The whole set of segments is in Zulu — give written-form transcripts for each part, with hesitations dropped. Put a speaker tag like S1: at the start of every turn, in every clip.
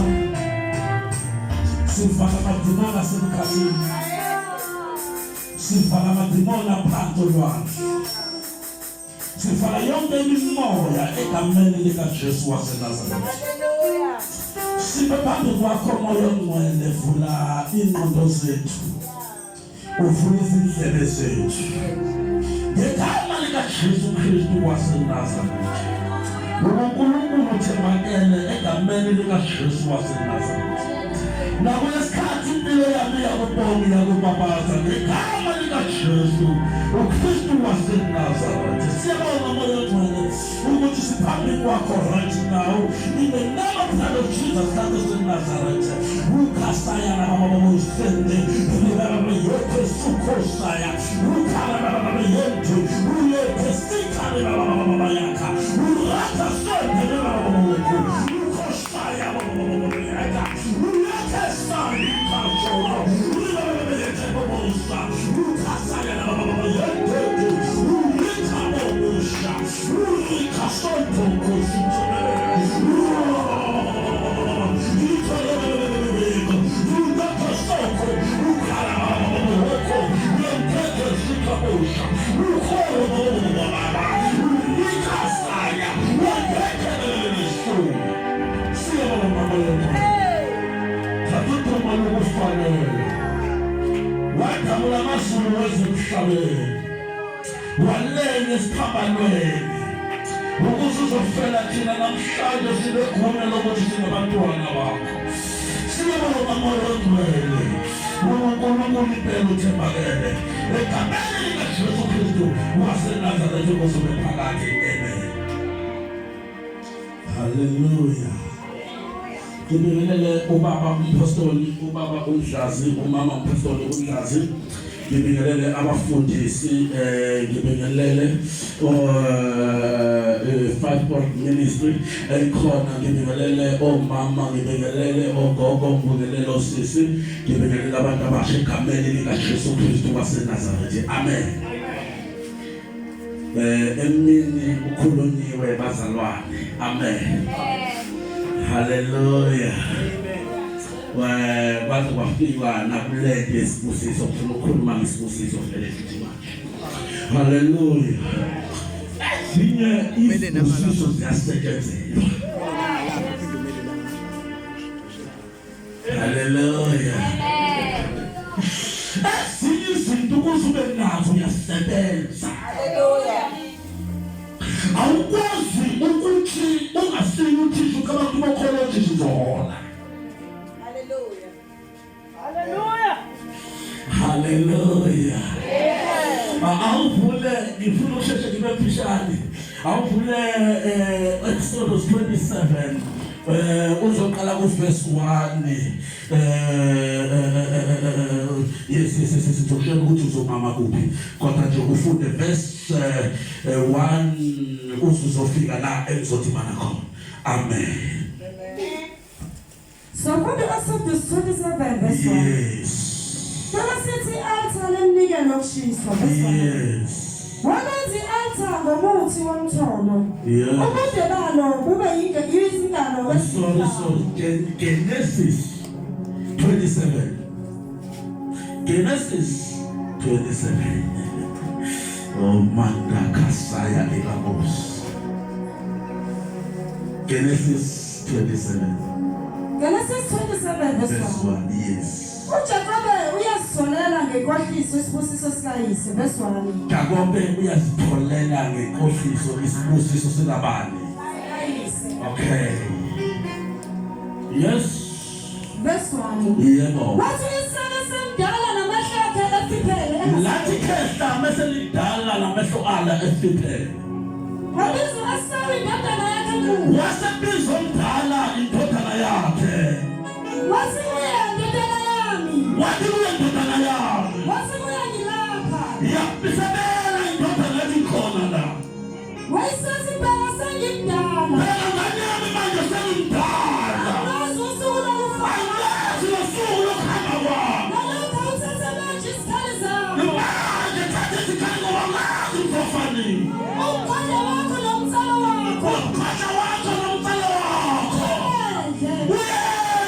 S1: kwakho. Sivala amadimoni asemkhathini. Sivala amadimoni aphansi olwandle. Sivala yonke imimoya egameni likaJesu waseNazaretha. Sibe phambi kwakho moya ongcwele, vula ingqondo zethu. Uvula izindlebe zethu. Ngegama likaJesu Kristu waseNazaretha. UNkulunkulu uthembakele egameni likaJesu waseNazaretha. Nakulesikhathi impilo yami yakubonga yakubabaza ngegama likaJesu uKristu waseNazaretha. Siyabonga Moya oNgcwele ukuthi siphambi kwakho right now in the name of the Lord Jesus Christ of Nazareth. Ukasaya na baba bosende libaba yote sukosaya ukala baba yente uyete sikale baba baba yaka urata sende baba baba ukosaya baba baba yaka uyete sari kachoro libaba yete bobosa ukasaya na baba baba yente uyeta bobosha urika sonto kosito Wadabula amazulu wezemhlabeni walenga esiphambanweni ukuze uzofela thina namhlanje sinegunya lokuthi singabantwana bakho. Siyabonga Moya oNgcwele, uNkulunkulu impela uthembakele egameni likaJesu Kristu waseNazaretha kuzobe phakade. Amen. Haleluya. Ngibingelele ubaba umpostoli, ubaba uMdlazi, umama umpostoli uMdlazi. Ngibingelele abafundisi, ngibingelele Five Point Ministry ekhona, ngibingelele omama, ngibingelele ogogo, ngibingelele osisi, ngibingelele abantu abasha egameni likaJesu Kristu waseNazaretha. Amen. Emini ukhulunyiwe bazalwane. Amen. Hallelujah. Kwaze kwafika nakulento yesibusiso, ngifuna ukukhuluma ngesibusiso vele futhi manje. Hallelujah. Ezinye izibusiso ziyasetshenzelwa. Hallelujah. Ezinye izinto ukuze ube nazo uyasebenza.
S2: Hallelujah.
S1: Awukwazi ukuthi ungasiyi uthisha ucabanga ukuthi ukhona othisha uzohola.
S2: Hallelujah.
S3: Hallelujah.
S1: Hallelujah. Awuvule, ngifuna ukusheshe ngibe mfishane. Awuvule Exodus 27 uzoqala ku verse 1. Yes yes yes, ngizokutshela ukuthi uzomama kuphi. Kodwa nje ufunde verse 1 uzuzofika la engizothi mana khona. Amen.
S3: So funda Exodus 27 verse 1.
S1: Yes.
S3: Sithi i-altar lemnikelo wokushiswa verse 1.
S1: Yes.
S3: Walenza i-altar ngomuthi womtholo.
S1: Yes.
S3: Ubude balo bube izingalo
S1: Sorry, sorry. Genesis 27. Genesis 27. Oh, Manda Kasaya Elamos. Genesis 27.
S3: Genesis 27 verse
S1: Verse
S3: 1.
S1: 1. Yes.
S3: uJakobe uyazitholela ngenkohliso isibusiso sikayise verse 1.
S1: Jakobe uyazitholela ngenkohliso isibusiso sikabani.
S3: Sikayise.
S1: Okay. Yes.
S3: Verse 1.
S1: Yebo.
S3: Wathi uIsaka semdala namehlo akhe efiphele.
S1: Lathi khehla mase lidala namehlo ala efiphele.
S3: Wabiza uEsawu indodana yakhe enkulu.
S1: Wasebiza omdala indodana yakhe.
S3: Wathi kuye, ndodana yami.
S1: Wathi kuye, ndodana yami.
S3: Wathi kuye, ngilapha.
S1: Yabisabela indodana ethi khona la.
S3: Wayesethi, bheka sengimdala.
S1: Bheka ngane yami manje sengimdala.
S3: Angazi usuku lokufa.
S1: Angazi nosuku lokuhamba kwami.
S3: Nalokho uthathe manje izikhali zakho.
S1: Manje thatha izikhali ngoba ngazi ngizofa nini.
S3: Umqondo wakho nomtsalo wakho.
S1: Umqondo wakho nomtsalo wakho.
S3: Endle.
S1: Uyendle.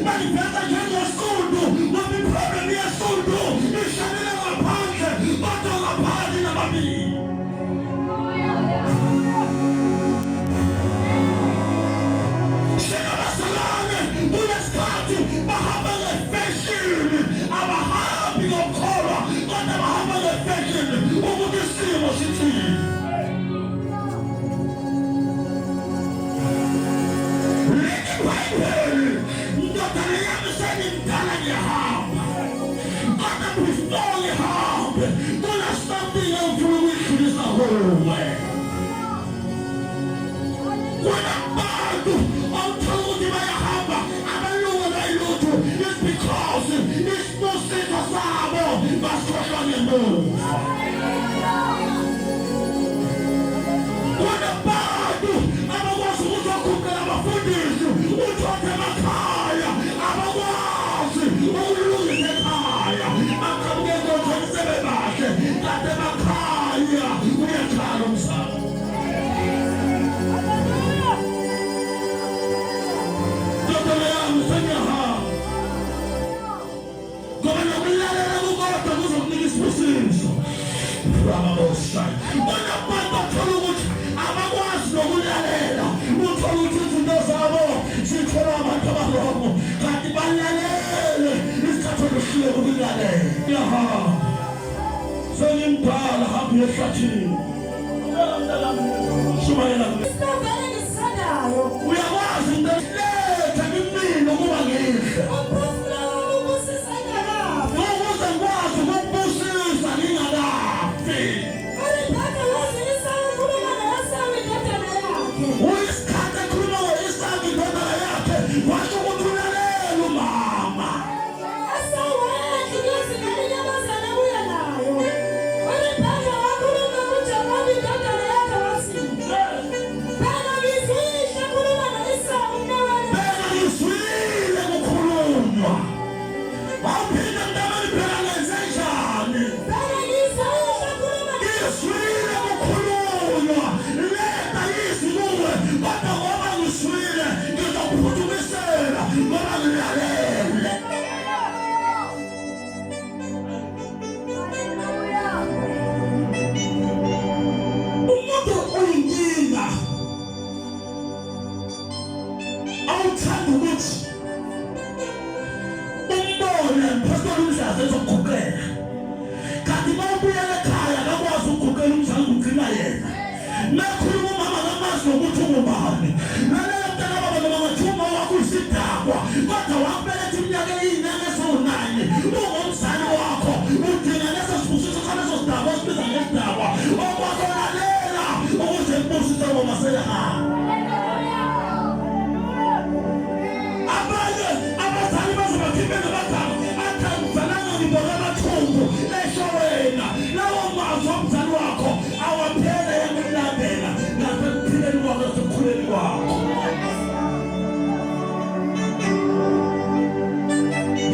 S1: baliveza njengosundu ngoba iproblem yesundu ishanele ngaphandle kodwa ngaphandle nababili. Singabazalwane kulesikhathi bahamba ngefeshini, abahambi ngokukholwa kodwa bahamba ngefeshini ukuthi isimo sithini. Lithi iBhayibheli, ndodana yami sengimdala ngiyahamba, kodwa before ngihambe kuna something engifuna ukuyidlulisa kuwe. Kunabantu awuthola ukuthi bayahamba abalungu bayilutho, it's because isibusiso sabo basikhohlwa ngemuva. Kunabantu abakwazi ukuzoguqela abafundisi uthothe emakhaya, abakwazi ukulungisa ekhaya, baqhamuke enkonzweni sebebahle kanti emakhaya uyakhala umzamo. Ndodana yami sengiyahamba ngoba nokulalela kukodwa kuzokunika isibusiso. Rababoshaya. Kunabantu bathola ukuthi abakwazi nokulalela, uthola ukuthi izinto zabo zitholwa abantu abarongo kanti balalele isikhathi oluhluleka ukulalela. Ngiyahamba sengimdala, hamba uye ehlathini. Shumayela kuye.
S3: Isivele ngisithandayo.
S1: Uyakwazi into letha kimina ukuba ngidle.
S3: Umphefumulo wami ubusisa engakafi.
S1: Ukuze ngikwazi ukukubusisa ngingakafi.
S3: URebheka wazi Isaka ekhuluma no-Esawu indodana yakhe.
S1: Uyisikhathi ekhuluma ngo-Isaka indodana yakhe, washo ukuthi ulalela umama.
S3: Esawu wayedla ukuyozingela inyamazane abuya nayo. URebheka wakhuluma kuJakobe indodana yakhe wathi, Bheka ngizwile ekhuluma no-Esawu umnawenu.
S1: Bheka ngizwile kukhulunywa. Wawuphinde mntameni, bheka ngenze njani?
S3: Bheka ngizwile ekhuluma.
S1: Ngizwile kukhulunywa. Leta izwi kuwe, kodwa ngoba ngizwile ngizokuphuthumisela ngoba ngilalele. Umuntu uyinkinga awuthanda ukuthi umbone pastor umdlazi ezokuguqela, kanti uma ubuyela ekhaya akakwazi ukuguqela umzali, kugcina yena. Nakhuluma umama kamazi nokuthi ungubani. Lalela mntana baba, noma ngathiwa uma wakho uyisidakwa kodwa wakubeletha iminyaka eyinyanga eziwu-9 ungumzali wakho, udinga leso sibusiso saleso sidakwa osibiza ngesidakwa okwakho. Lalela ukuze kubusise ngoba seyahamba. Abanye abazali baze bakhiphe namagama athi angizalanga ngibone amathumbu, esho wena. Lawo mazwi omzali wakho awaphele yakulandela nasekuphileni kwakho nasekukhuleni kwakho.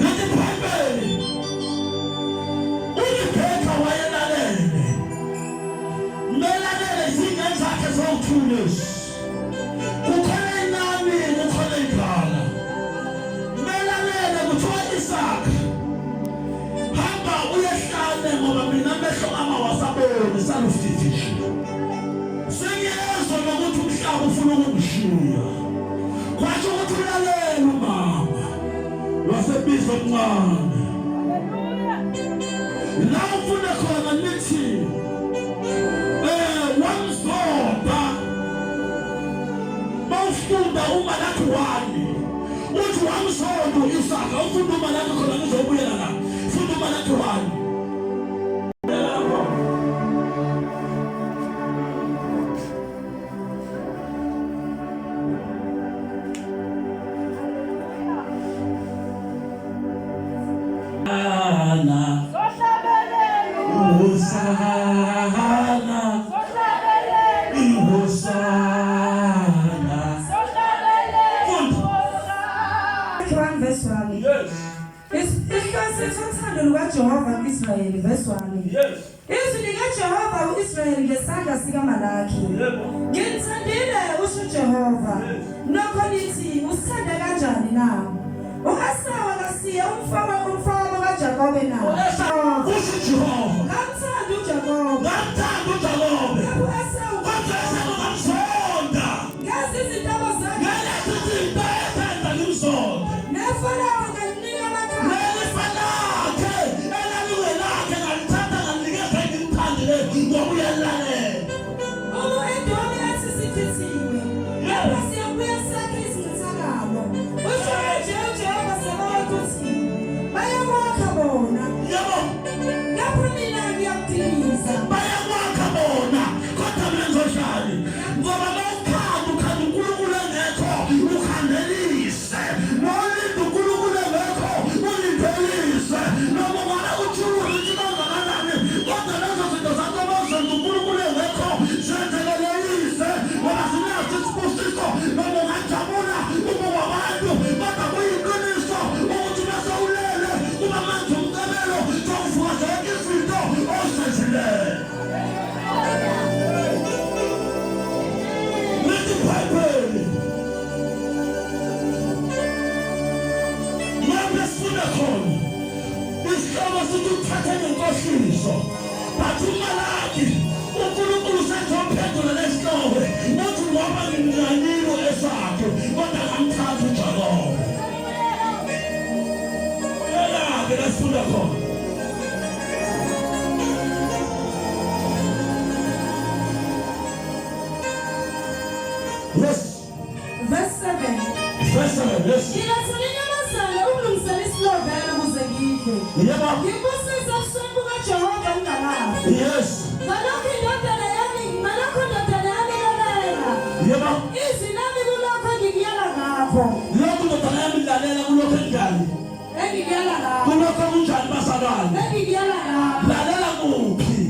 S1: Lithi iBhayibheli uRebheka wayelalele, melalele izingane zakhe zowu-2 lezi, kukhona inani, kukhona igala. Melalele kuthiwa Isaka hamba uyehlane ngoba mina amehlo ami awasaboni salufifishi, sengiyezwa nokuthi umhlaba ufuna ukungishiya. Kwasho ukuthi ulalela umama wasebiza omncane la ufuna khona lithi wamzonda. Bawufunda uMalaki 1 uthi wamzonda uIsaka. Ufunda uMalaki khona, ngizobuyela la. Funda uMalaki 1. Ana Hosana, Hosana. Funda.
S3: 1 verse 1.
S1: Yes.
S3: Isihloko sithi uthando lukaJehova ku-Israyeli, verse 1.
S1: Yes.
S3: Izwi likaJehova ku-Israyeli ngesandla sikaMalaki.
S1: Yebo.
S3: Nginithandile, usho uJehova. Nokho nithi, usithande kanjani na? Engasiye umfowabo kaJakobe na?
S1: U-Esawu kusho uJehova.
S3: Ngamthanda uJakobe.
S1: Ngamthanda uJakobe.
S3: Kepha u-Esawu
S1: Kodwa u-Esawu ngamzonda.
S3: Ngenza izintamo zakhe.
S1: Ngalezi zinto ezenza ngimzonde.
S3: Nefa lawo ngalinika amakhaya.
S1: Nelifa lakhe elalingelakhe ngalithatha ngalinikeza engimthandile ngoba uyalilalela.
S3: Uma u-Edomi ethi sichithiwe, kepha siyabuya sakhe izincithakalo. Usho kanje uJehova Sebawoti uthi, Bayakwakha bona,
S1: Yebo,
S3: kepha mina ngiyakudiliza.
S1: bayakwakha bona kodwa mina ngizohlali ngoba mawukhanda ukhanda uNkulunkulu engekho ukhandelise mawulinda uNkulunkulu engekho ulindelise noma ungala uthula ukuthi kangakanani kodwa lezo zinto zakho mazenza uNkulunkulu engekho zenzeleleyise ngoba sinaso isibusiso noma ungajabula uma wabantu kodwa kuyiqiniso ukuthi bese ulele kuba manje umcebelo sokuvuka zonke izinto ozenzileyo. Lithi iBhayibheli lapho esifunda khona isihloko sithi uthathe ngenkohliso but uMalaki uNkulunkulu usezophendula lesihloko uthi ngoba ngimnyanile esakhe kodwa ngamthatha uJakobe. Uyalaphi la sifunda khona? Yes.
S3: Verse 7.
S1: Verse 7. Yes.
S3: Ngilethele inyamazana ukulungisela isilovela ukuze ngidle.
S1: Yebo.
S3: Ngibusise ebusweni bukaJehova ngingakafi.
S1: Yes.
S3: Ngalokho indodana yami, ngalokho ndodana yami lalela.
S1: Yebo.
S3: Izwi lami kulokho engikuyala ngakho.
S1: Lokhu ndodana yami lalela kulokho enjani?
S3: Engikuyala ngakho.
S1: Kulokho kunjani bazalwane?
S3: Engikuyala ngakho.
S1: Lalela kuphi?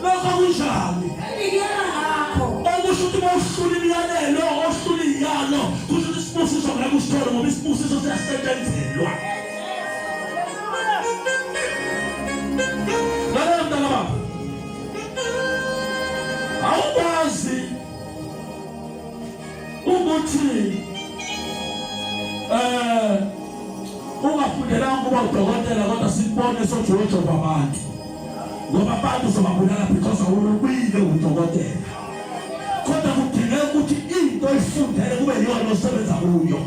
S1: Lokho kunjani?
S3: Engikuyala ngakho.
S1: Okusho ukuthi uma uhlula imiyalelo, ohlula iyalo, kusho ukuthi isibusiso ngeke usithole ngoba isibusiso siyasetshenzelwa. Lalela mntana baba. Awukwazi ukuthi ungafundelanga ukuba udokotela kodwa sikubone sojojova abantu ngoba abantu uzobabulala because awulubile udokotela kodwa kudingeka ukuthi into oyifundele kube yiyona osebenza kuyo.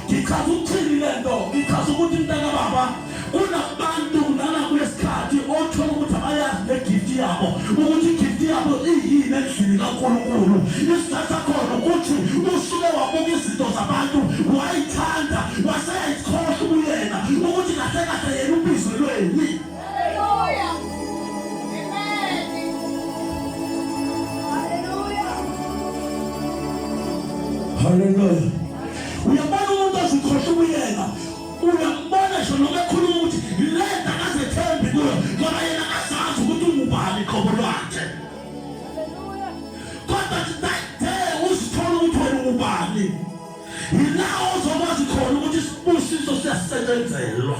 S1: Ngichaza ukuthini le nto? Ngichaza ukuthi mntaka baba kunabantu nana kulesikhathi othola ukuthi abayazi le-gift yabo ukuthi i-gift yabo iyini endlini kaNkulunkulu. Isizathu sakhona ukuthi usuke wabuka izinto zabantu wayithanda waseyayikhohlwa ubuyena ukuthi kahle kahle yena ubizelweni.
S2: Hallelujah. Amen. Hallelujah.
S1: Hallelujah. Uyabona umuntu ozikhohlwa ubuyena uyambona ngisho noma ekhuluma ukuthi le nto akazethembi kuyo ngoba yena akazazi ukuthi ungubani qobo lwakhe. Kodwa that day uzithola ukuthi wena ungubani yila ozokwazi khona ukuthi isibusiso siyasetshenzelwa.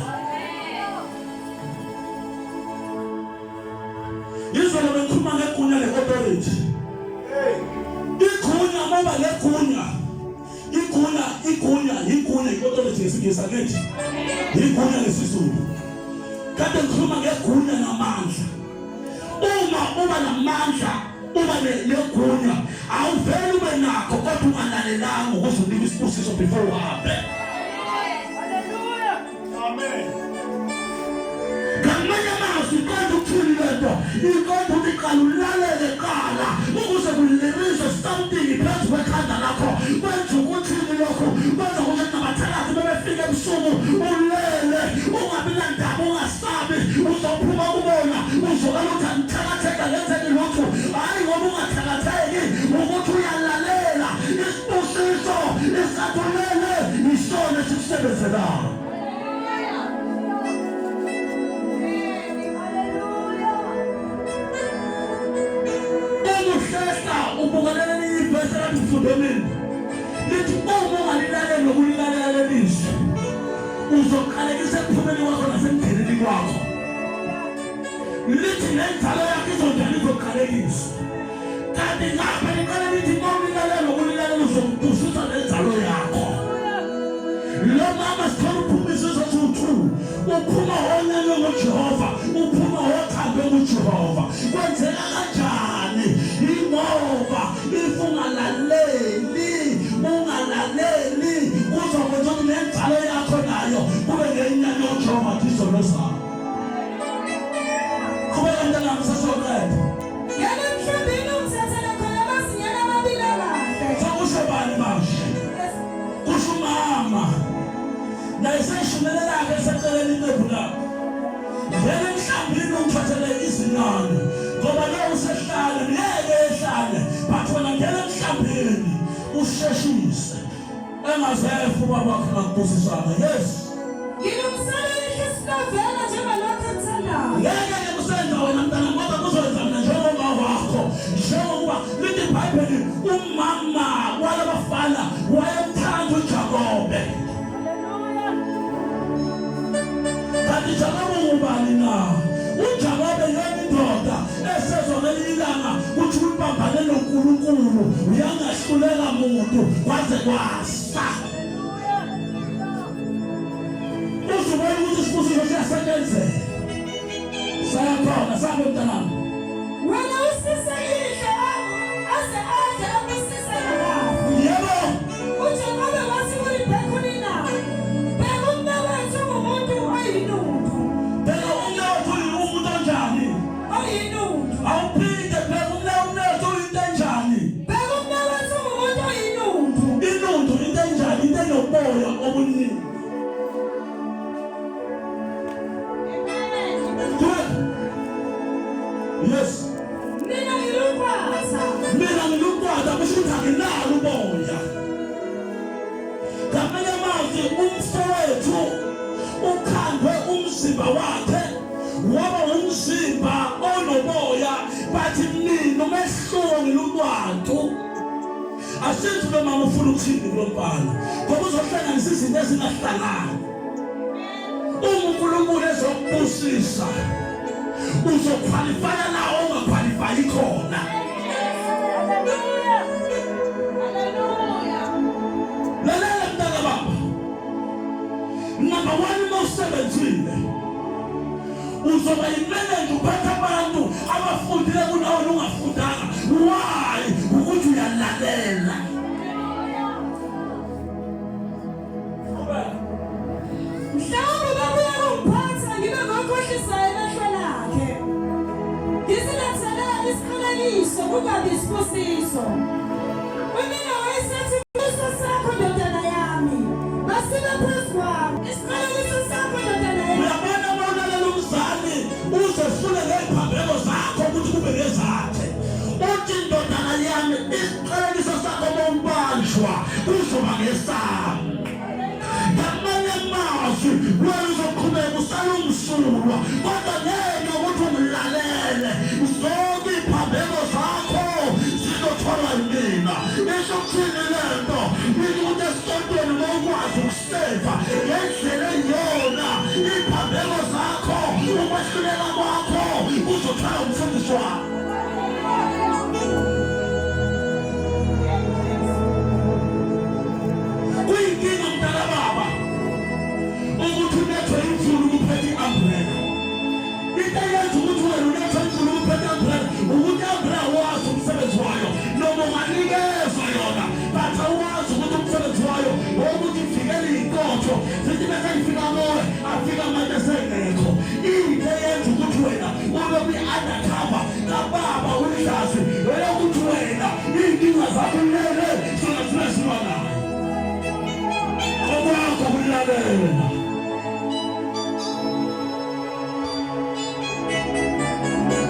S1: Izolo bengikhuluma ngegunya le-authority. Igunya ngoba legunya igunya igunya igunya i-authority ngesiNgisi angithi igunya ngesiZulu. Kade ngikhuluma ngegunya namandla. Uma uba namandla uba negunya awuveli ube nakho kodwa ungalalelanga ukuze unike isibusiso before uhambe.
S2: Hallelujah.
S4: Amen.
S1: Ngamanye amazwi iqonda ukuthini le nto? Iqonda ukuthi qala ulalele qala ukuze kulirizwe something phezu kwekhanda lakho. Kwenza ukuthini lokhu? Kwenza ukuthi nabathakathi bebefika ebusuku ulele ungabi nandaba ungasabi uzophuma kubona uzokala ukuthi angithakatheka ngenzeni lutho. Hhayi ngoba ungathakatheki ukuthi uyalalela isibusiso isathulele isona esikusebenzelayo. Uma uhlehla ubukelele elinye ivesi ekade ufunde mina lithi uma ungalilaleli nokulilalela lelizwi uzoqalekisa ekuphumeni kwakho nasemndenini kwakho. Lithi nenzalo yakho izonjani izoqalekiswa. Kanti ngapha liqale lithi uma ulilalela nokulilalela uzokubusisa nenzalo yakho. othunywe nguJehova uphuma othandwe nguJehova. Kwenzeka kanjani? Ingoba if ungalaleli, ungalaleli kuzokwenza ukuthi nenzalo yakho nayo kube ngenyanya uJehova athi izono zakho. Qhubeka mntanami sesoqeda.
S3: Ngena emhlambini ungithathele khona amazinyane amabili amahle.
S1: Sekusho bani manje? Kusho umama. Naye seshumelela-ke eseceleni iqembu lakhe. Ngena emhlambini ungithathele izinyane ngoba lo usehlane ngeke ehlane but wena ngena emhlambini usheshise engazefa ubaba wakhe ngakubusisanga. Yes.
S3: Ngilungiselela ihlisivela njengalokho ekuthandayo.
S1: Ngeke ke kusenza wena mntana kodwa kuzoyenza mina njengoma wakho njengokuba lithi iBhayibheli umama walabafana wayemthanda uJakobe. Kanti Jakobe ungubani na? UJakobe yona indoda esezwa ngelinye ilanga ukuthi ulibambane noNkulunkulu uyangahluleka muntu kwaze kwasa. Uzubona ukuthi isibusiso siyasetshenzela. Sayakhona sabe mntanami.
S3: Wena usise yihlo aze adle abusise nakafi.
S1: Yebo.
S3: UJakobe wathi kuRebheka unina, bheka umnewethu ungumuntu oyinundu.
S1: Bheka umnewethu umuntu onjani?
S3: Oyinundu.
S1: Awuphinde bheka umnewethu uyinto enjani?
S3: Bheka umnewethu ungumuntu oyinundu.
S1: Inundu into enjani? Into enoboya obuningi. Good. Yes.
S3: Mina ngilukwatha.
S1: Mina ngilukwatha kusho ukuthi anginalo uboya. Ngamanye amazwi umfowethu ukhandwe umzimba wakhe waba umzimba onoboya bathi mina umehluko ngilukwantu. Asithi lo mama ufuna ukuthini kulo mfana ngoba uzohlanganisa izinto ezingahlangani. Uma uNkulunkulu ezokubusisa uzokhwalifaya la ongakhwalifayi khona. Lalela mntaka baba. Number 1 uma usebenzile uzoba yimeneja uphatha abantu abafundile kunawe ungafundanga. Why? Ukuthi uyalalela.
S3: Mhlawumbe babuya kungiphatha ngibe ngokhohlisayo emehlweni akhe. Ngisilethele isiqalekiso kungabi isibusiso. Unina wayesethi isibusiso sakho ndodana yami masibe phezu kwami. Isiqalekiso sakho ndodana yami.
S1: Uyabona uma ulalela umzali uzehlule ngey'phambeko zakho ukuthi kube ngezakhe. Uthi ndodana yami isiqalekiso sakho uma ubanjwa kuzoba ngesami. Ngamanye amazwi wena uzoqhubeka usalungisulwa kodwa ngeke ukuthi ungilalele zonke iy'phambeko zakho zizothwalwa yimina. Isho ukuthini le nto? Isho ukuthi esontweni uma ukwazi ukuseva ngendlela eyiyona iy'phambeko zakho ukwehluleka kwakho kuzothwala umfundisi wakho. Kuyinkinga mntaka baba ukuthi unethwe imvula ukuphethe i-umbrella. Into eyenza ukuthi wena unethwe imvula ukuphethe i-umbrella ukuthi i-umbrella wazi umsebenzi wayo noma unganikezwa yona but awazi ukuthi umsebenzi wayo wokuthi ivikele iy'nkotho zithi bese ifika kuwe afika abantu esengekho. Into eyenza ukuthi wena ube kwi-undercover kababa uyihlazi eyokuthi wena iy'nkinga zakho lele zona zibe nayo. Okwakho kulalela.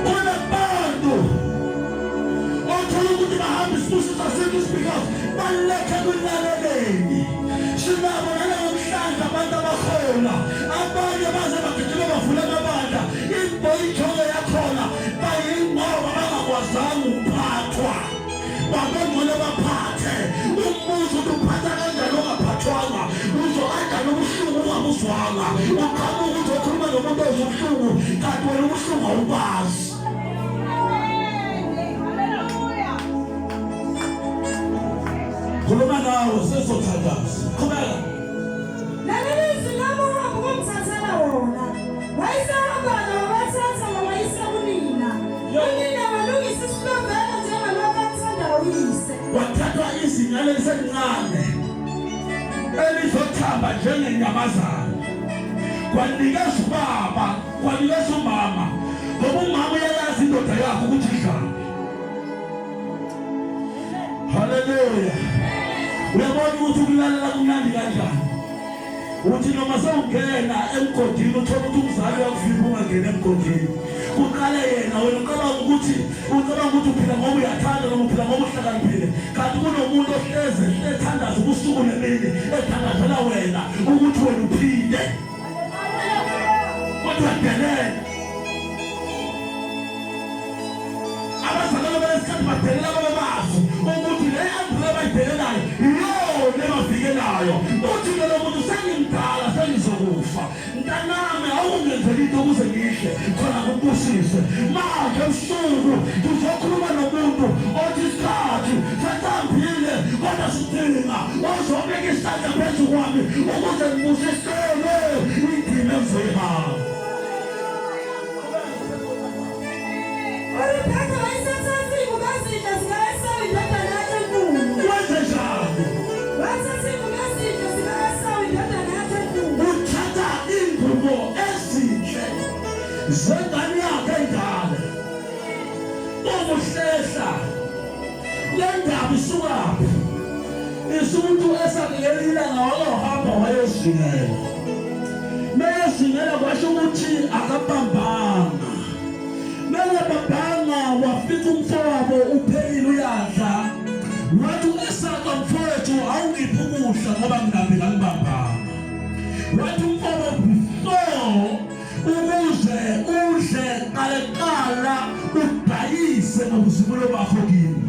S1: Kunabantu othola ukuthi bahamba isibusiso sethu because balethe kulaleleni. Sinabo nalomhlanje abantu abakhona abanye baze bagijima bavula amabandla imboyithoko yakhona bayingoba bangakwazanga ukuphathwa babengcono baphathe umbuzo ukuthi uphatha kanjani ongaphathwanga uzwa kanjani ubuhlungu ungabuzwanga uqhamuka uzokhuluma nomuntu ozwa ubuhlungu kanti wena ubuhlungu awubazi. Khuluma nawe sesothandaza. Qhubeka.
S3: Lalela izwi lami uhambe ukungithathela wona. Wayesehamba
S1: elisencane elizothamba njengenyamazana kwanikeza ubaba kwanikeza umama ngoba umama uyayazi indoda yakhe ukuthi idlani haleluya uyabona ukuthi ukulalela kumnandi kanjani uthi noma sewungena emgodini uthole ukuthi umzali uyakuvimba ungangena emgodini kuqale yena wena ucabanga ukuthi ucabanga ukuthi uphila ngoba uyathanda noma uphila ngoba uhlakaniphile kanti kunomuntu ohleze ethandaza ubusuku nemini ethandazela wena ukuthi wena uphile kodwa delele abazalwane balesikhathi badelela bababazi ukuthi le andlela abayidelelayo iyona ebavikelayo uthi lelo muntu sengimdala sengizokufa mntanami awungenzeli into ukuze ngihle khona ngikubusise manje ebusuku ngizokhuluma nomuntu othi isikhathi sesihambile kodwa sidinga ozobeka isandla phezu kwami ukuze ngibusisele indima engizoyihamba
S3: URebheka wayesathatha iy'ngubo ezinhle zika-Esawu indodana yakhe enkulu.
S1: Wenze njani?
S3: Wathatha iy'ngubo ezinhle zika-Esawu indodana yakhe enkulu.
S1: Uthatha iy'ngubo ezinhle zengane yakhe endala. Uma uhlehla le ndaba isukaphi? Isuka ukuthi u-Esawu ngelinye ilanga wayohamba wayozingela. Meyozingela kwasho ukuthi akabambanga. Mengababanga wafica umfowabo uphekile uyadla. Wathi u-Isaka mfowethu awungiphi ukudla ngoba ngilambile angibambanga. Wathi umfowabo before ukuze udle qale qala udayise ngobuzibulo bakho kimi.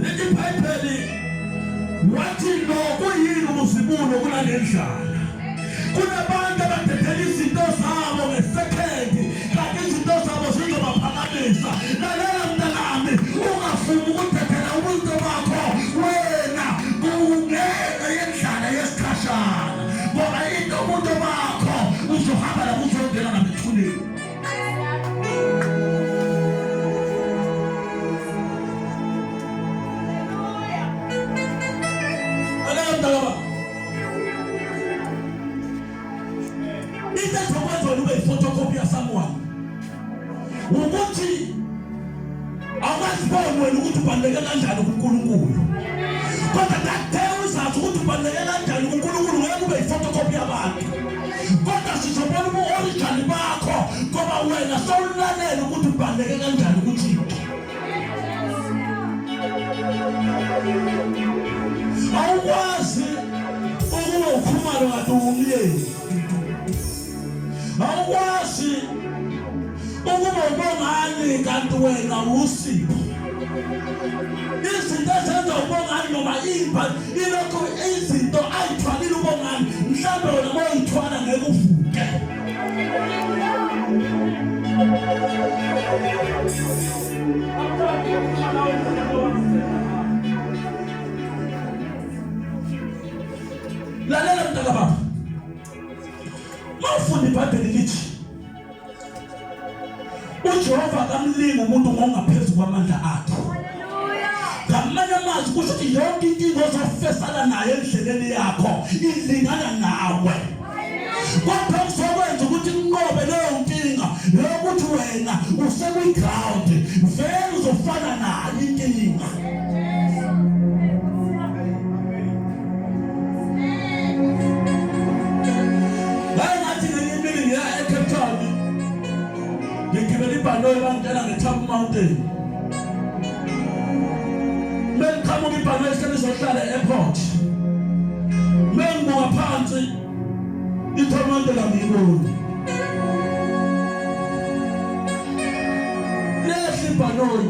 S1: Lithi iBhayibheli wathi lo kuyini ubuzibulo kunalendlala. Kunabantu abadedela izinto zabo ngesekhendi kanti izinto zabo zizobaphakamisa. Lalela mntanami, ungafuni ukudedela ubuntu bakho wena kungeke yendlala yesikhashana ngoba into ubuntu bakho uzohamba la uzongena nabethuneni. Lalela mntakababa. Into ezokwenza wena ube yi-photocopy yasomeone ukuthi awukaziboni wena ukuthi ubaluleke kanjani kuNkulunkulu kodwa that day uzazi ukuthi ubaluleke kanjani kuNkulunkulu ngeke ube yi-photocopy yabantu kodwa sizobona ubu-original bakho ngoba wena sowulalela ukuthi ubaluleke kanjani kuThixo awukwazi ukuba ukhumalo kanti uwumyeni awukwazi ukuba ubongani kanti wena usipho izinto ezenza ubongani noma imba ilokhu izinto ayithwalile ubongani mhlawumbe wena moyithwala ngeke uvuke Lalela mntaka baba. Mawufunda iBhayibheli lithi uJehova akamlingi umuntu ngongaphezu kwamandla akhe. Ngamanye amazwi kusho ukuthi yonke inkinga ozofesana nayo endleleni yakho ilingana nawe. Kodwa kuzokwenza ukuthi unqobe leyo nkinga yokuthi wena usekwi-ground vele uzofana nayo inkinga. Ngathi ngenye imini ngiya eCape Town ngigibela ibhanoyi bangitshela nge-Top Mountain. Mengiqhamuka ibhanoyi selizohlala e-airport. Mengibuka phansi i-Top Mountain angiyiboni. Lehla ibhanoyi.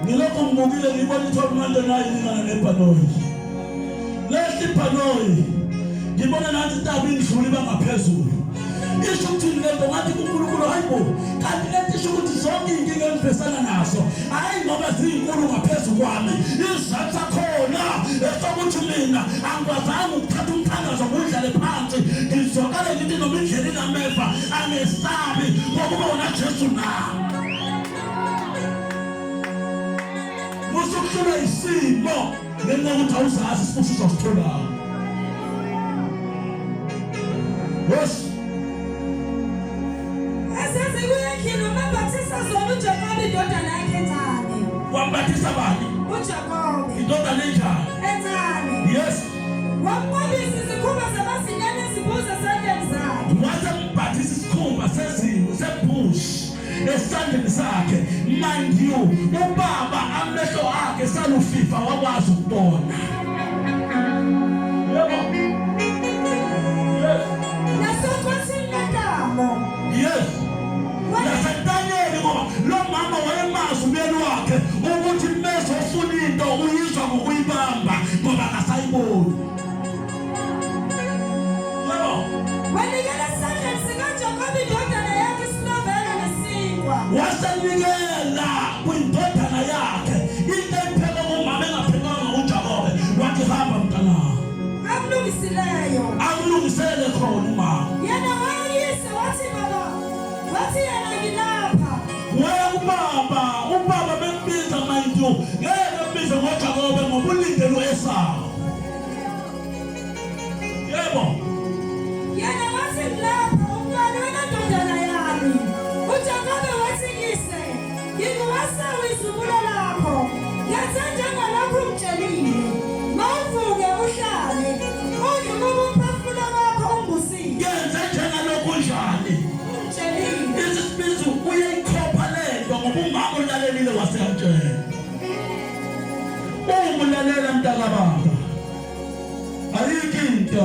S1: Ngilokhu ngibukile ngibona i-Top Mountain ayilingana nebhanoyi. Lehla ibhanoyi. Ngibona nathi intaba indlula iba ngaphezulu. Isho ukuthini lento ngathi kuNkulunkulu hayibo kanti lento isho ukuthi zonke iy'nkinga engibhesana nazo hhayi ngoba ziyinkulu ngaphezu kwami isizathu sakhona esokuthi mina angikwazanga ukuthatha umthandazo ngudlale phansi ngizwakale ngithi noma indlela inameva angesabi ngokuba wona Jesu na. Usukuhlulwa isimo ngenxa yokuthi awuzazi isibusiso ositholayo. Yes.
S3: Esezikuye endlini wamembathisa zona uJakobe indodana yakhe encane.
S1: Wambathisa bani?
S3: UJakobe.
S1: Indodana enjani?
S3: Encane.
S1: Yes.
S3: Wamnqobisa izikhumba zamazinyane ezimbuzi esandleni zakhe.
S1: Wasembathisa isikhumba sezimvu sembuzi esandleni sakhe. Mind you, ubaba amehlo akhe salufifa wakwazi ukubona. Yebo. Yes.
S3: Nasokhosini lwentamo.
S1: Yes. Nasentanyeni ngoba lo mama wayemazi umyeni wakhe ukuthi mezofuna into uyizwa ngokuyibamba ngoba akasayiboni. Yebo.
S3: Wanikela esandleni sikaJakobe indodana yakhe isilovela nesinkwa.
S1: Wasenikela kwindodana yakhe into ephekwe ngumama engaphekwanga uJakobe. Wathi hamba mntanami.
S3: Akulungisileyo.
S1: Akulungisele khona umama.
S3: Yena wayeyise wathi baba, wathi yena ngilapha.
S1: Waya kubaba, ubaba bembiza mind you, ngeke embize ngoJakobe ngoba ulindele uEsawu. Yebo.
S3: Yena wathi ngilapha umntwana wena ndodana yami. UJakobe wathi kuyise, nginguEsawu izibulo lakho. Ngenze njengalokhu ungitshelile. Mawuvuke uhlale, udle ukuba umphefumulo wakho ungibusise.
S1: Ngenze njengalokhu njani?
S3: Ungitshelile.
S1: Isisibizo uyayikhopha lento ngoba umama ulalelile waseyamtshela. Uma ulalela mntakababa, ayikho into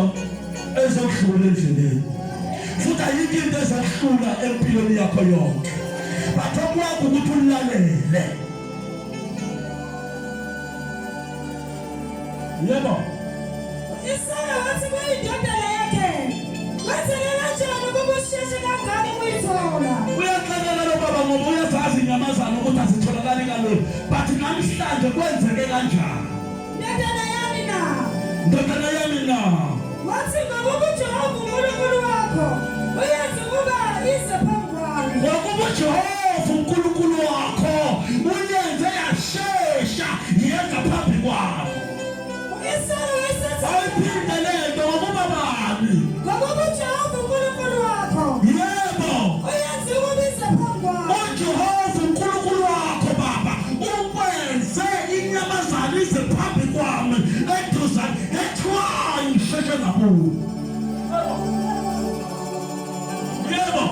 S1: ezokudlula endleleni. Futhi ayikho into ezokuhlula empilweni yakho yonke. But okwakho ukuthi ulalele. Yebo.
S3: Isaka wathi kuyindodana yakhe, kwenzeke kanjani ukuba usheshe kangaka ukuyithola?
S1: Uyaxakeka lo baba ngoba uyazazi inyamazana ukuthi azitholakali kalula. But namhlanje kwenzeke kanjani?
S3: Ndodana yami na?
S1: Ndodana yami na?
S3: Wathi ngokuba uJehova uNkulunkulu wakho uyenza ukuba ize phambi kwami.
S1: Ngokuba uJehova uNkulunkulu wakho uyenze yashesha yenza phambi kwami.
S3: Isaka wayesethi
S1: Ayiphinde lento ngokuba bani?
S3: ngokuba uJehova uNkulunkulu wakho
S1: Yebo.
S3: uyenza ukuba ize phambi kwami.
S1: uJehova uNkulunkulu wakho baba ukwenze inyamazana ize phambi kwami eduzane ethwayi ngisheshe ngabuya. Yebo.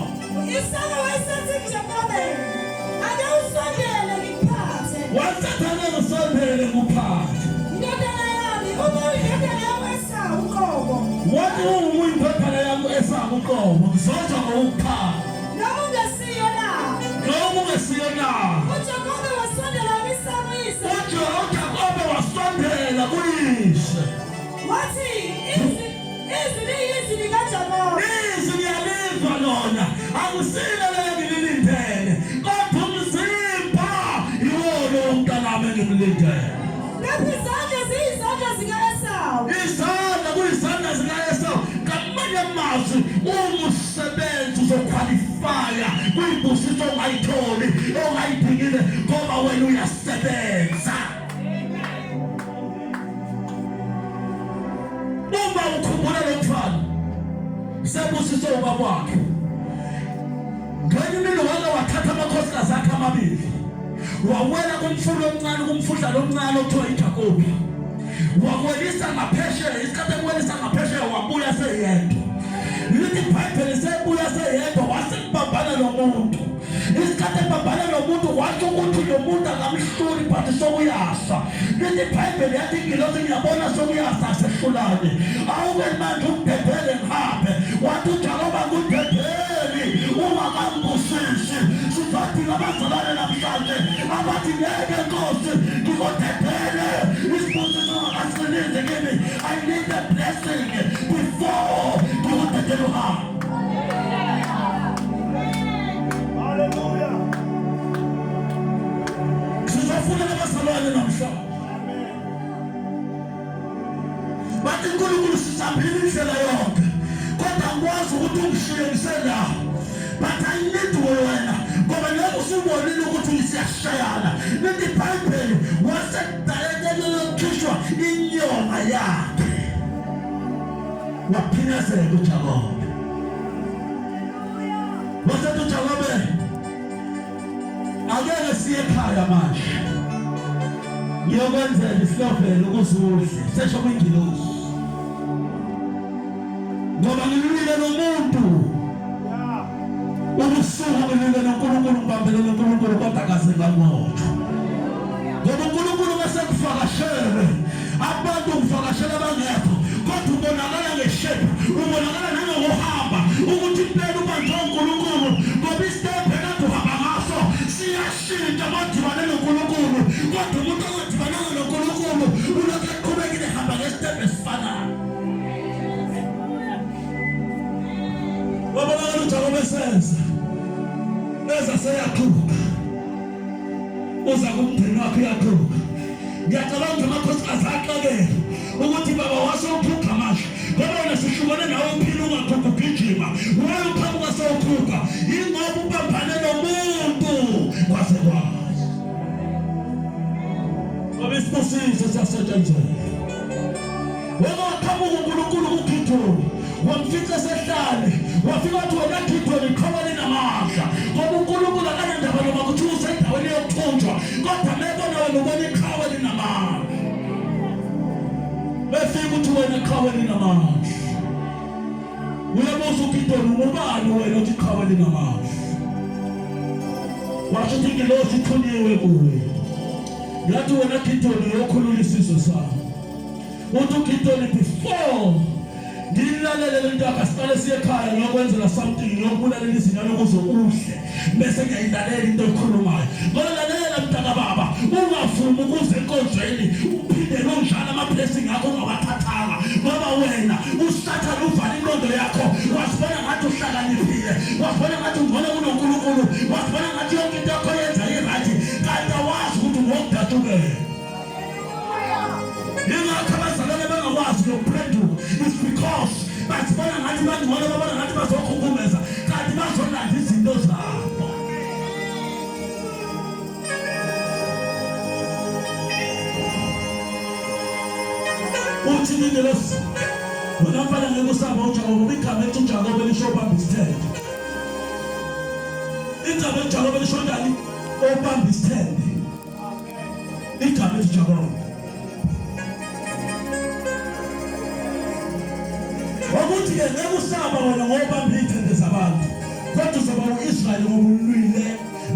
S3: Isaka wayesethi kuJakobe, ake usondele ngikuphathe.
S1: Wathathane ngisondele nguphathe.
S3: Ndodana yami, uma uyindodana yami Esawu uqobo,
S1: Wathi uma uyindodana yami Esawu uqobo ngizozwa ngokuphatha.
S3: noma ungesiyo na?
S1: Noma ungesiyo na?
S3: UJakobe wasondela ku-Isaka uyise.
S1: UJakobe wasondela kuyise.
S3: Wathi, izwi liyizwi likaJakobe.
S1: Izwi ngiyalizwa lona, akusilo lelo ngililindele, kodwa umzimba yiwona womntanami engimlindele.
S3: Kepha izandla ziyizandla zika-Esawu.
S1: Izandla kuyizandla zika-Esawu. Ngamanye amazwi uma usebenza uzokhwalifaya kwibusiso ongayitholi ongayidingile ngoba wena uyasebenza. Uma ukhumbula lo mfana sebusiso ubaba wakhe ngenye imini wake wathatha amakhosikazi akhe amabili wawela kumfula omncane kumfudlana omncane okuthiwa iJakobi wakwelisa ngaphesheya isikhathi ekwelisa ngaphesheya wabuya seyedwa lithi iBhayibheli sebuya seyedwa wasekubambana nomuntu isikhathi ebambana nomuntu washo ukuthi lo muntu akamhluli but sokuyasa lithi iBhayibheli yathi ingilosi ngiyabona sokuyasa asehlulane awuke manje umdedele ngihambe wathi uJakoba ngudedeli ungakangibusisi sizodinga abazalwane namhlanje abathi ngeke nkosi ngikudedele isibusiso ungakasilinzi kimi. I need a blessing before ngikudedele uhambe.
S4: Hallelujah.
S1: Sizofuna abazalwane namhlanje bathi uNkulunkulu sisambile indlela yonke kodwa angikwazi ukuthi ungishiye ngisela but I need wena ngoba ngeke usubonile ukuthi siyashayana. Lithi iBhayibheli wase yakhe. Waphinazeka uJakobe. Wasethi uJakobe akeke siye ekhaya manje. Ngiyokwenzela isilovelo ukuze udle. Sesho kwingilosi. Ngoba ngilwile nomuntu. Ubusuku ngilwile noNkulunkulu ngibambele noNkulunkulu kodwa akaze nganqotshwa. Ngoba uNkulunkulu masekuvakashele abantu uvakashela abangekho kodwa ubonakala ngeshape ubonakala nangokuhamba ukuthi impela ubanjwe uNkulunkulu ngoba isitebhe kade uhamba ngaso siyashintsha madibane noNkulunkulu kodwa umuntu ongadibananga noNkulunkulu ulokhu eqhubekile ehamba ngesitebhe esifanayo. Wabonakala uJakobe eseza eza seyaqhuba uza kumndeni wakhe uyaqhuba. Ngiyacabanga ukuthi amakhosikazi axakele ukuthi baba wasewuphupha manje ngoba wena sihlukene nawe uphila ungakhupha ugijima wena uqhamuka sewukhupha yingoba ubambane nomuntu kwaze kwazi ngoba isibusiso siyasetshenzelwa. Wena waqhamuka uNkulunkulu kuGidoni wamfica esehlane wafika wathi wena Gidoni qhawe linamandla ngoba uNkulunkulu akanandaba noma kuthiwa usendaweni yokuthunjwa kodwa mebona wena ubona iqhawe linamandla befika ukuthi wena qhawe linamandla uyabuza uGidoni ungubani wena othi qhawe linamandla washo ukuthi ingilosi ithunyiwe kuwe yathi wena Gidoni uyokhulula isizwe sakho uthi uGidoni before ngilalele lento yakho asiqale siye ekhaya ngiyokwenzela something ngiyokubulalela izinyane ukuze udle bese ngiyayilalela into oyikhulumayo ngoba lalela mntaka baba ungavumi ukuze enkonzweni uphindele unjalo ama-blessing akho ungawathathanga ngoba wena usathane uvala inqondo yakho wasibona ngathi uhlakaniphile wasibona ngathi ungcono kunonkulunkulu wasibona ngathi yonke into yakho yenza i-right kanti awazi ukuthi ngokudatshukela Yingakho abazalwane bengakwazi nokuphenduka. It's because bazibona ngathi bangcono, babona ngathi bazokhukhumeza, kanti bazolanda izinto zabo. Uthi ingelosi wena mfana ngeke usaba uJakobe ngoba igama elithi uJakobe lisho ubamba isithende. Igama elithi Jakobe lisho njani? Obamba isithende. Igama elithi Jakobe. Ukuthi-ke ngeke usaba wena ngobamba iy'thende zabantu kodwa uzoba u-Israyeli ngoba ulwile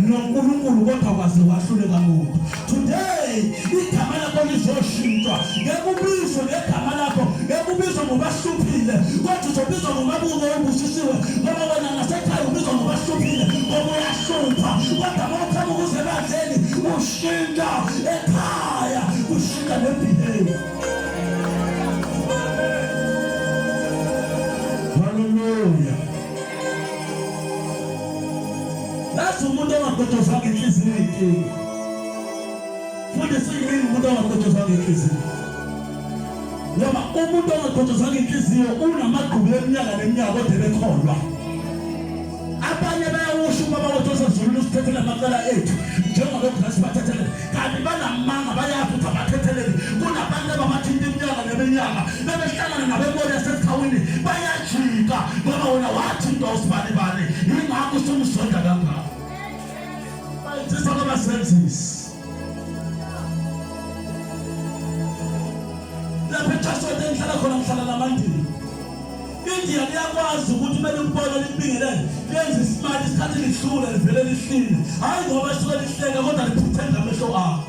S1: noNkulunkulu kodwa kwaze wahluleka muntu. Today igama lakho lizoshintshwa, ngeke ubizwe ngegama lakho, ngeke ubizwe ngobahluphile, kodwa uzobizwa ngomabuko obusisiwe ngoba wena ngasekhaya ubizwa ngobahluphile ngoba uyahlupha, kodwa uma uqhamuka uze ebandleni ushintsha ekhaya, ushintsha ne-behavior. Hallelujah. Yazi umuntu ongagqojozwanga inhliziyo inkinga. Fundisa yini umuntu ongagqojozwanga inhliziyo? Ngoba umuntu ongagqojozwanga inhliziyo unamagqubu eminyaka neminyaka kodwa ebekholwa. Abanye bayawusho ubaba wethu osezulwini usithethele amacala ethu njengoba uGrace bathethelele kanti banamanga bayazi ukuthi abathetheleli. Kunabantu ababathinta iminyaka neminyaka bebehlangana nabebona yasekhawini bayajika ngoba wena wathintwa usibanibani yingakho usumzonda kangaka. Bayenzisa kwabazenzisi. Lapha eChatsworth engihlala khona ngihlala namandiya. Indiya liyakwazi ukuthi uma likubona likubingelele lenze isimali isikhathi lihlule livele lihlile. Hhayi ngoba lisuke lihleka kodwa liphuthenza amehlo abo.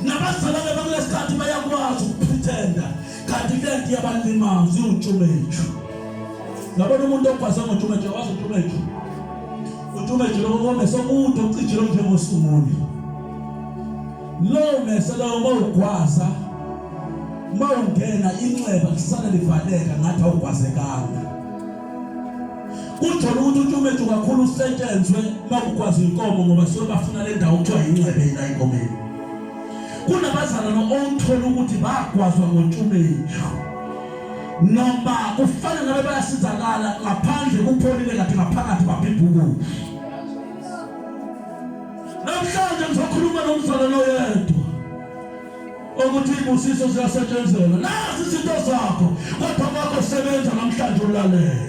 S1: Nabazalwane bakulesikhathi bayakwazi ukupretenda kanti le nto iyabalimaza iwutshumethu. Yabona umuntu ogwaze ngotshumethu yawazi utshumethu. Utshumethu lokho komese okude ocijile njengosunguli. Lowo mese lowo mawugwaza mawungena inxeba lisale livaleka ngathi awugwazekanga. Kujona ukuthi utshumethu kakhulu usetshenzwe makugwaza inkomo ngoba suke bafuna le ndawo kuthiwa yinxebe yila enkomeni. Kunabazalwane owuthola ukuthi bagwazwa ngotshumethu noma kufana ngabe bayasizakala ngaphandle kupholile kanti ngaphakathi babhibha ukudla. Namhlanje ngizokhuluma nomzalwane oyedwa. Ukuthi ibusiso ziyasetshenzelwa. Nazi izinto zakho, kodwa kwakho sebenza namhlanje ulalele.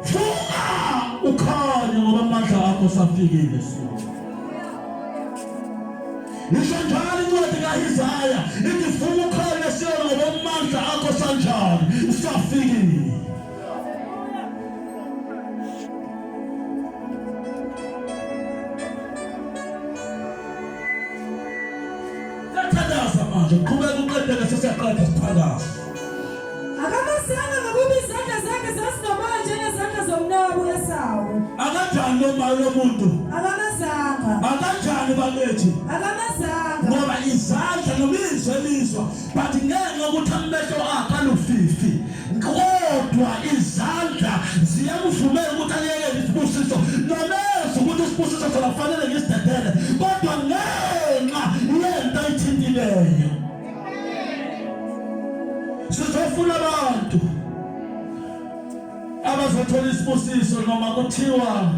S1: Vuka ukhanye ngoba amandla akho safikile suku. Isho njalo incwadi kaIsaya ithi vuka ukhanye Siyoni ngoba amandla akho sanjani usafikile. Thandaza manje, qhubeka uqedele sesiyaqeda sithandaza.
S3: Akamasanga ngokuba izandla zakhe zazinomoya njengezandla zomnewabo u-Esawu.
S1: Akanjani lo mayo lomuntu?
S3: Akamazanga.
S1: Akanjani bakithi?
S3: Akamazanga.
S1: Ngoba izandla noma izwi elizwa but ngenxa yokuthi amehlo akhe alufifi kodwa izandla ziyamvumela ukuthi aliyekele isibusiso nomeza ukuthi isibusiso sona kufanele ngisidedele kodwa ngenxa yento ayithintileyo sizofuna abantu abazothola isibusiso noma kuthiwa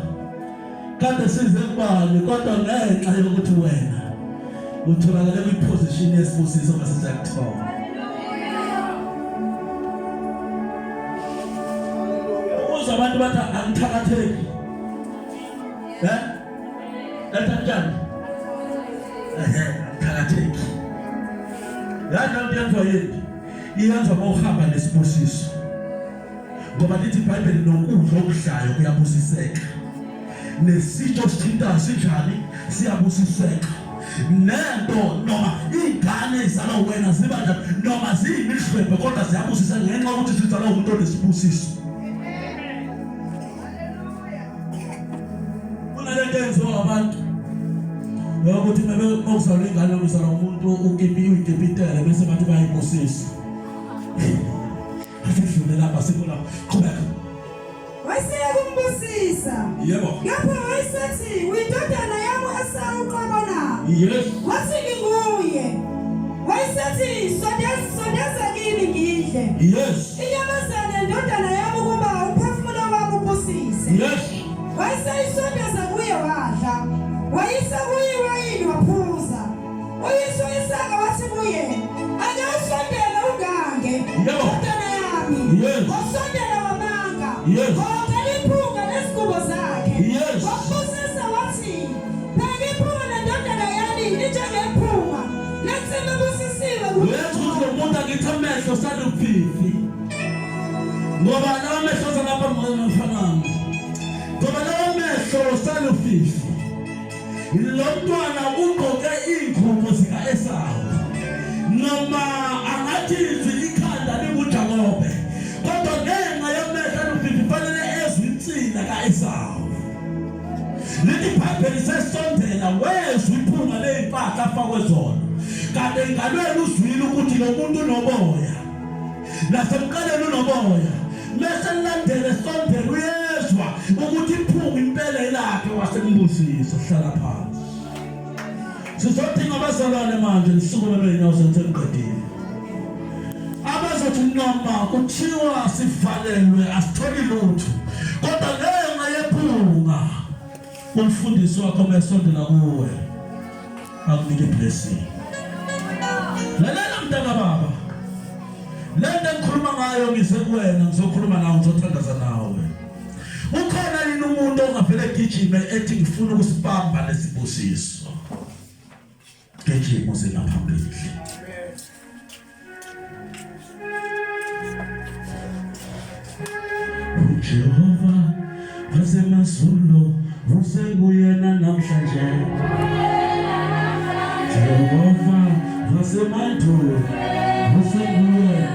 S1: kade size kubani kodwa ngenxa yokuthi wena utholakale kwiposition yesibusiso bese siyakuthola. Uzwa abantu bathi angithakatheki. Eh? Letha njani? Ehe, angithakatheki. Yazi lento yenziwa yini? Iyenziwa uma uhamba nesibusiso. Ngoba lithi iBhayibheli nokudla okudlayo kuyabusiseka. Nesitsho osithintayo sinjani? Siyabusiseka. Nento noma ingane izalwa wena ziba njani noma ziyimidlwembe kodwa ziyabusiseka ngenxa yokuthi zizalwa umuntu onesibusiso. Kunalento enziwa abantu yokuthi mekuzalwa ingane uzalwa umuntu ukipi uyikipitele bese bathi bayibusisa. Asidlule lapha sikho lapha. Qhubeka.
S3: Wayeseya kumbusisa.
S1: Yebo.
S3: Kepha wayesethi uyindodana yami u-Esawu uqobo na?
S1: Yes.
S3: Wathi nginguye. Wayesethi sondeza sondeza kimi ngidle.
S1: Yes.
S3: Inyamazane indodana yami ukuba umphefumulo wami ubusise.
S1: Yes.
S3: Wayeseyisondeza kuye wadla. Wayisa kuye iwayini waphuza. Uyise u-Isaka wathi kuye, Ake usondele ungange, ndodana yami.
S1: Yes.
S3: Wasondela wamanga.
S1: Yes.
S3: Wawuthela iphunga nezingubo zakhe.
S1: Yes.
S3: Wambusisa wathi, Bheka iphunga lendodana yami linjengephunga lensimu ebusisiwe
S1: Uyazi ukuthi lo muntu angithi amehlo saluphifi. Ngoba lawa mehlo salapha mfana. Ngoba lawa mehlo salufifi. Lo mntwana ugqoke iy'ngubo zika-Esawu noma angathi izwi ikhanda linguJakobe kodwa ngenxa yamehlo alufifi fanele ezwe insila ka-Esawu. Lithi iBhayibheli sesondela wezwa iphunga ley'mpahla afakwe zona kanti engalweni uzwile ukuthi lo muntu unoboya nasemqaleni unoboya mese lilandele sondela uyezwa ukuthi iphunga impela elakhe wasembusisa hlala phansi sizodinga abazalwane manje nisukume beyinyawo zethu emqedile abazothi noma kuthiwa sivalelwe asitholi lutho kodwa ngenxa yephunga umfundisi wakho mesondela kuwe akunike blessing lalela mntaka baba le nto engikhuluma ngayo ngize kuwena ngizokhuluma nawe ngizothandaza nawe ukhona yini umuntu ongavele egijime ethi ngifuna ukusibamba lesibusiso gijima uze ngaphambili uJehova wasemazulu usenguyena namhlanje Jehova wasemandulo usenguyena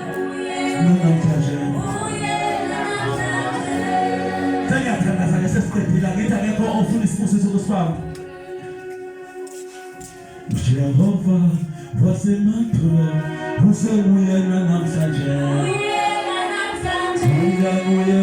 S1: namhlanje Sengiyathandaza ke sesiqedile angithi akekho ofuna isibusiso kusibamba Jehova wasemandulo usenguyena namhlanje. Uyena nguye